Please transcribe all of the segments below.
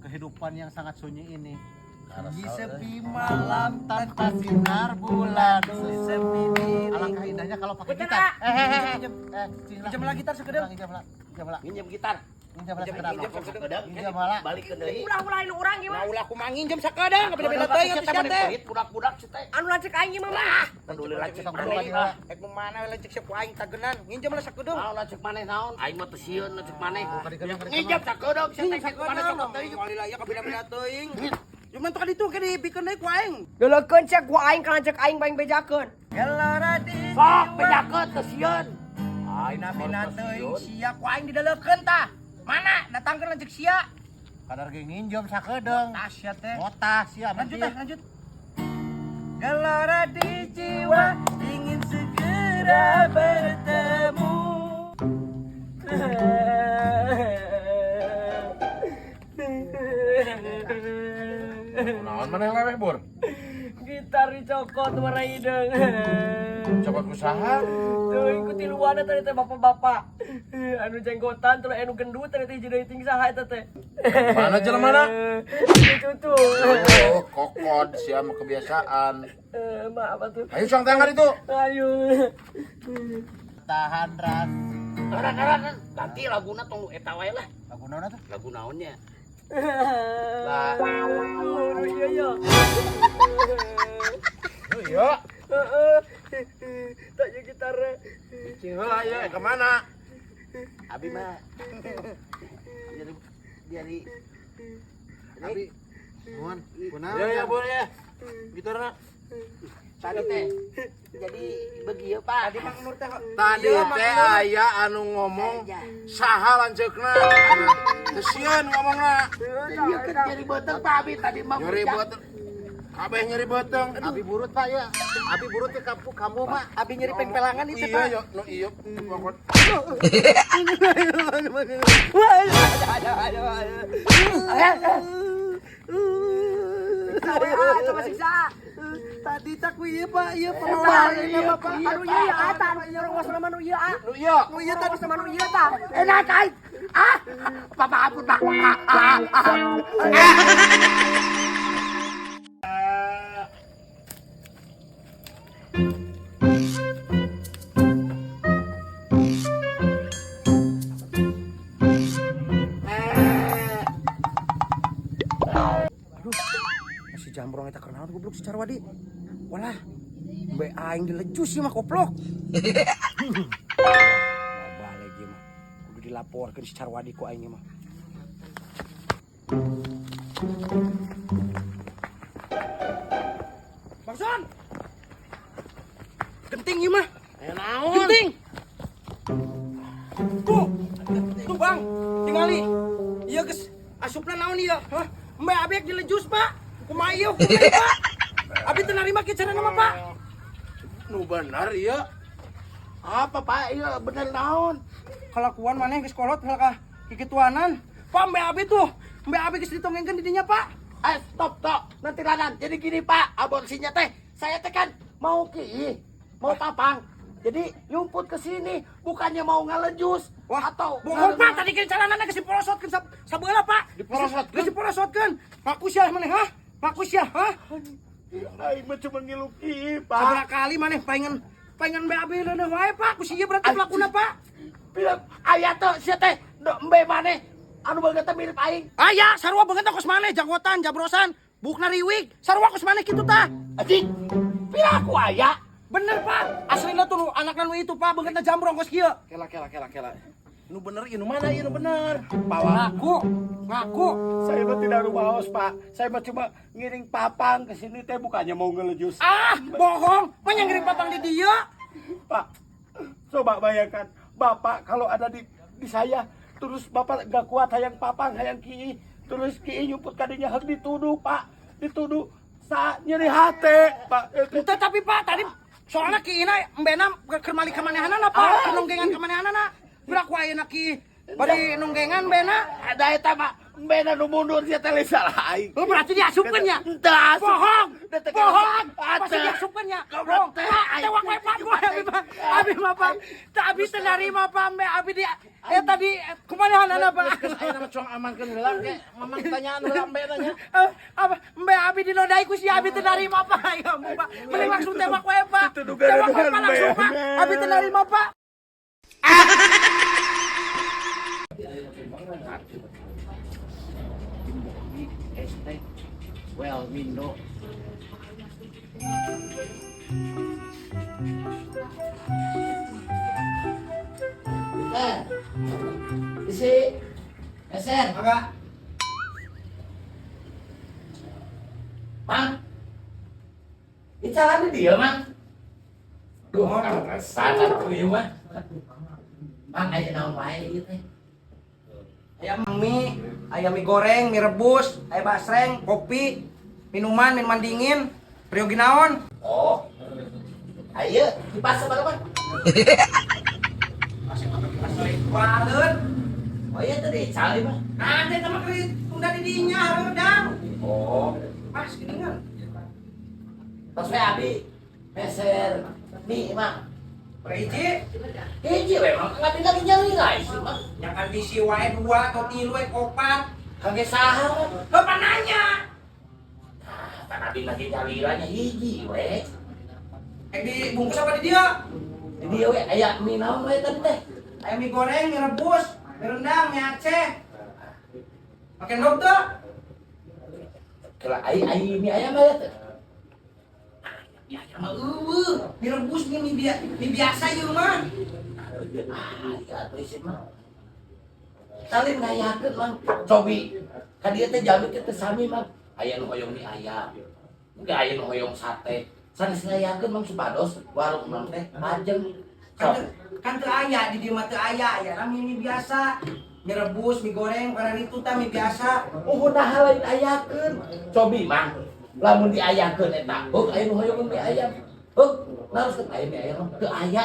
Kehidupan yang sangat sunyi ini. Di Di sepi malam tanpa sinar bulan. Sepi diri. Alangkah indahnya kalau pakai Punten, gitar. ah. Eh, eh, eh, eh, eh, cing lah. Pinjam lah gitar sekedeng. Pinjam lah, pinjam lah. Nginjem gitar. Pinjam lah sekedap. Nginjem sakedeng. Pinjam lah. Balik ke deui. Ulah-ulah nu urang ieu mah. Nah, ulah kumaha nginjem sakedeung, beda-beda teuing atuh sia teh. Budak-budak sih teh. Anu lanceuk aing ieu mah mah. Peduli lanceuk Sok maneh berdua lah. Ek mau mana we lanceuk ku aing tagenan. Nginjem lah sakedeung. Naon lanceuk maneh naon? Aing mah teu sieun lanceuk maneh. Kadieu, kadieu. Nginjem sakedeung sia teh Sakedeung. maneh cokot teuing. Walila ieu kabeda-beda teuing. Cuman tuh kaditu ke dibikeun deui ku aing. Deulekeun cek ku aing ka lanceuk aing baing bejakeun. Gelora di Sok bejakeun teu sieun. Aing Bina-bina teuing sia ku aing dideulekeun tah. Mana datangkeun lanceuk sia. Kadar ge nginjem sakedeung. Tas sia teh. Motah sia Lanjut ah, lanjut. Gelora di jiwa ingin segera bertemu. Naon maneh leweh, Bur? Gitar dicokot warna hideung. Cokot usaha. Tuh ikuti luana tadi teh bapak-bapak. Anu jenggotan terus anu gendut tadi teh hiji deui ting saha eta teh. Mana jelemana? Itu tuh. Oh, kokod sia mah kebiasaan. Eh, maaf atuh. Ayo sang tangan itu. Ayo. Tahan ras. Kadang-kadang ganti laguna tong eta wae lah. Lagu naon atuh? Lagu naonnya? Lah, Aduh, iya iya. oh iya. Heeh. Tak gitarnya. Cing heula ieu ke mana? Abi mah jadi jadi Abi. Nuhun. Kunaon? Ya ya, Bur ya. Gitarna. tadi teh jadi begieu Pak. Tadi Mang Nur teh. Tadi Iya, Mang teh Nur. aya anu ngomong saha lanceukna. Teu sieun ngomongna. Iya kan jadi beuteung Pak Abi tadi mah. Nyeri beuteung. Kabeh nyeri beuteung. Abi burut Pak ya. Abi burut ke kamu kamu Pak. Abi nyeri pengpelangan itu Iya, Pak. yo, nu iya. Kokod. Ah, coba siksa. Tadi tak ku ieu Pak, ieu pemawa ieu Pak. Anu ieu ya, eta anu ieu rongos nama nu ieu ah. Nu iya. Nu ieu tadi Rongos nama nu ieu tah. Enak aing. Ah, Papa ampun Pak. Ah, ah, ah. Aduh, si jambrong eta keur naon goblok si Carwadi. Walah, mbe aing dilejus sih mah koplok. Wah, balik ieu mah. Kudu dilaporkeun si Carwadi ku aing ieu mah. Bangson. Genting ieu mah. Aya naon? Genting. Tuh. Tuh, Bang. Tingali. Ieu geus asupna naon ieu? Hah? Mbe abi dilejus, Pak. Kumaha ieu hukumna, Pak? Abi teu narima kieu carana mah, Pak. Nu bener ieu. Apa Pak? Iya bener naon? Kelakuan maneh geus kolot heula ka kikituanan. Pak, mbe abi tuh. Mbe abi geus ditongengkeun di dinya, Pak. Eh stop stop. Nanti lanan. Jadi gini Pak, aborsinya teh saya teh kan mau ki, mau papang. Jadi nyumput ke sini bukannya mau ngalejus Wah, atau bohong, Pak. Tadi kieu calanana geus dipolosotkeun sabeula, Pak. Dipolosotkeun? Geus dipolosotkeun. Ngaku sia maneh, hah? Ngaku sia, hah? Aing mah cuma ngilu ki, Pak. Sabaraha kali maneh pengen pengen mbe abi leuneuh wae, Pak. Ku sia berarti pelakuna, Pak. Bilang aya teh sia teh embe maneh anu beungeut teh mirip aing. Aya, sarua beungeut kos maneh janggotan, jabrosan, bukna riwik, sarua kos maneh kitu tah. Anjing. Pira aku aya. Bener, Pak. Aslina tuh nu anakna nu itu, Pak, beungeutna jambrong kos kieu. Kela kela kela kela. Nu bener ieu nu mana ieu nu bener? Pawa. Ngaku, ngaku. Saya mah tidak rumaos, Pak. Saya mah cuma ngiring papang ke sini teh bukannya mau ngelejus. Ah, bohong. Mah yang ngiring papang di dieu. Pak, coba bayangkan Bapak kalau ada di saya, terus Bapak gak kuat hayang papang, hayang kii, terus kii nyumput kadinya hak dituduh, Pak. Dituduh sa nyeri hate, Pak. Ente tapi Pak, tadi soalnya ki ina embena keur mali ka manehanana, Pak. Keur nonggengan ka manehanana. Geura ku ayeuna ki bari nonggengan bena. Ada eta, Pak. Bena nu mundur sia teh salah aing. Oh, berarti diasupkeun ya? Henteu asup. Bohong. Bohong. Pasti Pasti diasupkeun ya. Goblok teh. Pak, tewak we Pak gua abi mah. Abi mah Pak. Teu abi teu narima Pak, me abi di tadi kumaha Pak? Geus aya nama cuang amankeun heula ke. Mamang tanyaan heula embe tanya. Apa embe abi dinodai ku si abi teu narima Pak. Ya ampun Pak. Mending langsung tewak we Pak. Itu duga Tewak we dugaan Pak langsung Pak. Abi teu narima Pak. Well, Mindo. Isi. Meser. Mangga. Mang. Icalan di dia, Mang. Duh, sana tuh ieu mah. Mang aya naon wae ieu teh. Ayam mie, ayam mie goreng, mie rebus, ayam basreng, kopi, minuman, minuman dingin, peryogi naon. Oh. Ayo, kipas apa Mang? Waleun. Oh iya tadi ical ieu mah. Nah, teh mah keur tunda di dinya hareudang. Oh, Pas geuningan. tos we abi. Meser mie, Mang. Hiji, Hiji we Mang, ngadi lagi nyari guys, Mang. nya kan bisi wae dua atau tilu we opat. Kangge saha, Mang? Bapak nanya. Nah, kan abi lagi nyaliranya hiji we. Eh dibungkus apa di dia? Di dia we aya mie naon we tadi teh? Ayam mie goreng, mie rebus, mie rendang, mie Aceh. Pakai endog tuh? Kela ai ai mie ayam aya teh. Mie ayam mah eueuh, mie rebus mie, mie biasa ieu mah. Ah, iya atuh sih mah. Salin ngayakeun Mang. Cobi ka dieu teh jalmi teh teu sami Mang. Aya nu hoyong mie ayam. Engke aya nu hoyong sate. Sanes ngayakeun Mang supados warung Mang teh majeng. Kan Sok. kan teu aya di dieu mah teu aya, aya mie, mie biasa. Mie rebus, mie goreng, karena itu tah mie biasa. Oh, nah lain ayakeun. Cobi Mang. Lamun diayakeun eta, heuh aya nu hoyong mie ayam. Heuh, naruskeun aya mie ayam teu aya.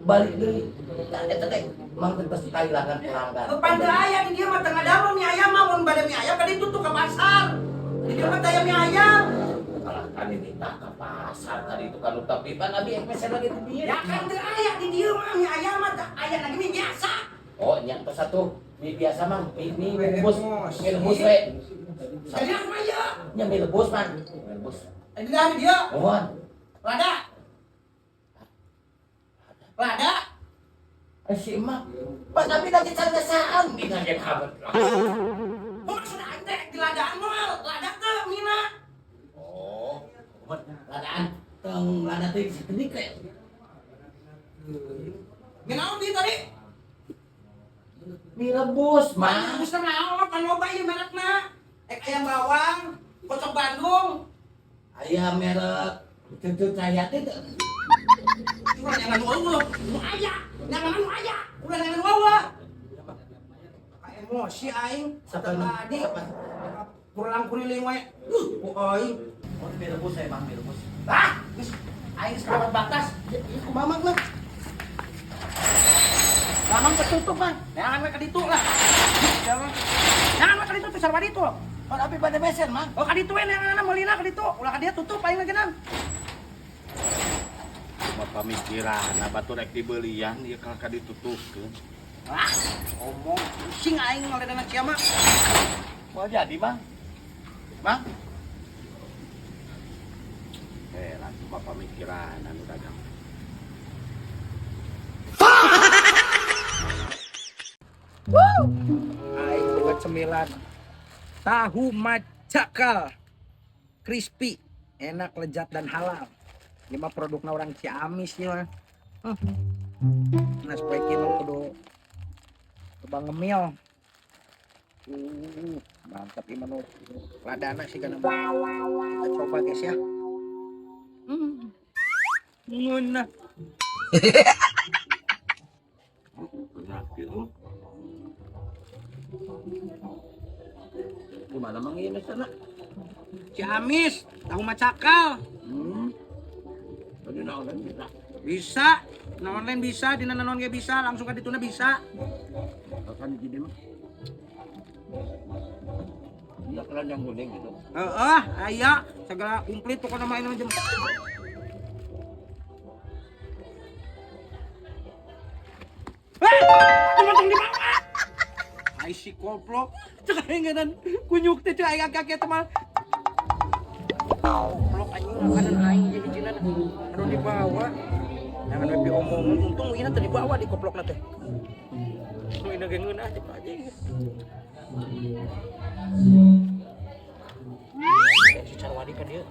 Balik deui. Tah eta teh Mang teh pasti kahilangan pelanggan. Pan teu aya di dieu mah teu ngadamel mie ayam mah mun bade mie ayam ka ditu tuh ka pasar. Di dieu mah teu aya mie ayam. Kalah kan ini tak ke pasar tadi itu kan tapi pan abi yang pesen lagi di dieu. Ya kan teu aya di dieu mah mie ayam mah teu aya lagi mie biasa. Oh, nya tos satu mie biasa Mang, mie mie Mie rebus, rebus. mie rebus we. Jadi aku mah ieu. Nya mie rebus Mang, mie rebus. Eh di dalam dieu. Mohon. Lada. Lada. Eh si emak, pan abi lagi cangesaan di ngagen habat. Oh, maksud aing teh di ladaan moal, lada teu mina. Oh, buat ladaan tong lada teh sakedik we. Mie naon di tadi? Mie rebus, Mang. Rebus teh naon pan loba ieu merekna. Ek ayam bawang, kocok Bandung. Aya merek cucu saya teh teu. Ulah nyangan eueuh, nu aya, nyangan nu aya, ulah nyangan eueuh. Emosi aing tadi kurang kuriling wae. Ku aing. Oh, mie rebus saya Mang, mie rebus. Ah, geus aing geus kelewat batas. Ieu kumaha Mang lah. Mamang ketutup, Mang. Jangan we ka ditu lah. Jangan. Jangan we ka ditu tuh sarwa ditu. Pan abi bade mesen, Mang. Oh, ka ditu we neanganna meulina ka ditu. Ulah ka dieu tutup aing lagi nang. Cuma pamikiran, batur rek dibelian ieu kalah ka ditutupkeun. Ah, omong pusing aing ngaledana sia mah. Mau jadi, Mang. Mang, Eh, langsung bapak pamikiran anu dagang. Aing buat cemilan tahu macakal crispy, enak, lezat dan halal. Ini mah produknya orang Ciamis nih mah. Nah, supaya kita kudu coba ngemil. Mantap ini menu ladana sih kan. Kita coba guys ya. Ngeunah. gimana Mang ieu mesenna? Ciamis, tahu macakal. Tadi naon bisa. Bisa, na online bisa, di nanon ge bisa, langsung ka dituna bisa. Kan jadi mah. Keranjang kuning gitu. Heeh, aya segala komplit pokoknya mah ini mah. Eh, teman di bawah. Ai si goblok. Cek aing ngeunan kunyuk teh cek aing aki-aki eta mah. Goblok anjing makanan aing jeung hijinan anu dibawa. Jangan we diomongan untung ieu teh dibawa di koplokna teh. Nu ieu ge ngeunah teh anjing. Eh, si Carwadi kan dia.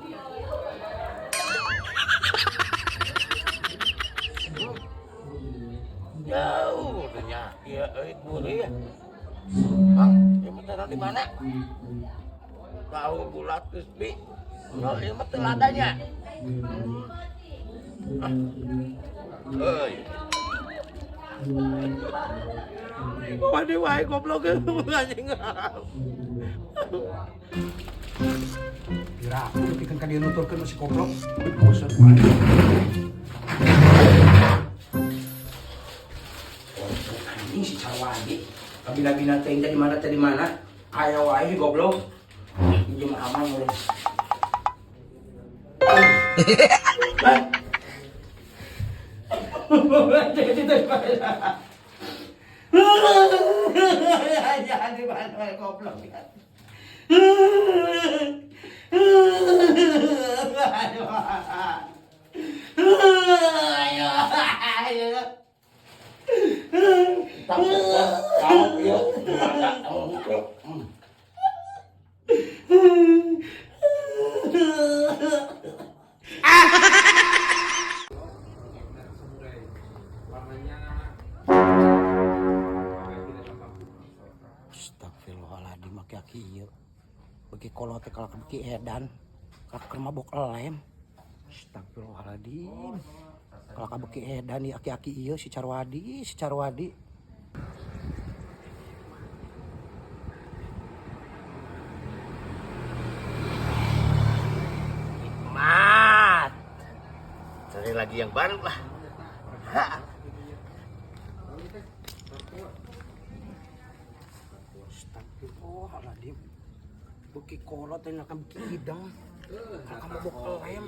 Jauh nya. Iya euy gurih ya. Mang, ieu mah taruh di mana? Tahu bulat crispy. No, ieu mah teu ladanya. Ah. Euy. Bawa deui wae goblok anjing. Kira aku nepikeun ka dieu nuturkeun si goblok. Bosen wae. Anjing si Carwadi. Kabina-bina teh di mana teh di mana? Aya wae si goblok. Ieu mah aman urang. Jangan di mana goblok. Ayo, ayo. Tahu ieu. Mangga. Astagfirullahaladzim aki-aki ieu. Bagi kolot teh kalak beki edan, kalak keur mabok elem. Astagfirullahaladzim. Kalak beki edan ieu aki-aki ieu si Carwadi, si Carwadi. Nikmat. Cari lagi yang baru lah. Ha. Astagfirullahaladzim. Beki kolot teh kalak beki hidang. Kalak mabok elem.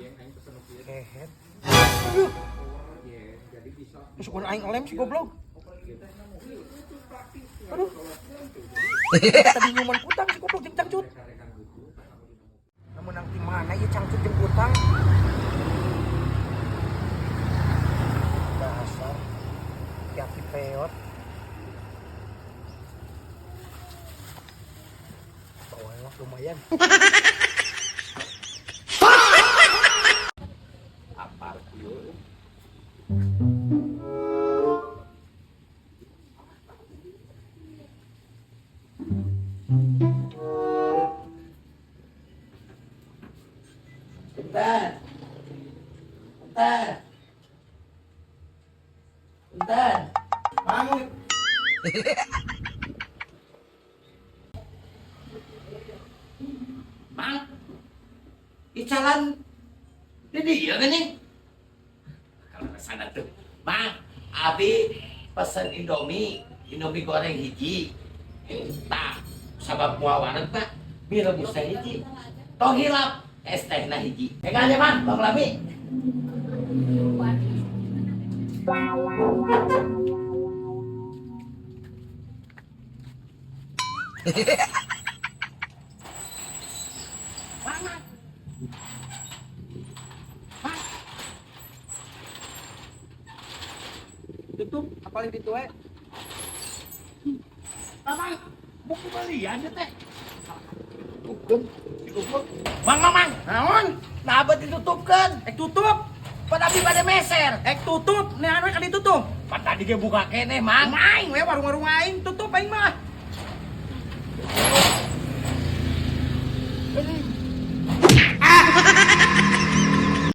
Kehet. Aduh. Masuk aing elem si goblok. Aduh. Tadi nyuman kutang si goblok jeung cangcut. Menang di mana ya cangcut jeung kutang? Dasar aki peot. Bawahnya lumayan. Apar ieu. Bentar. Bentar. Bentar. Bangun. Mang. Icalan di dieu geuning. Kalau ke sana tuh. Mang, abi pesen Indomie, Indomie goreng hiji. Tah, sabab moal wareg Pak. Mie rebus teh hiji. Tong hilap es tehna hiji. Enggak Mang, tong lami. Tutup, apalagi dituwe. Mamang, buku belian ya teh. Bukan, ditutup. Mang, mang, mang. Naon? Nah, abad ditutupkan. Ek tutup. Pan abi pada meser. Ek tutup, nih anu kali tutup. Pan tadi ge buka keneh, Mang. Aing we warung-warung aing tutup aing mah.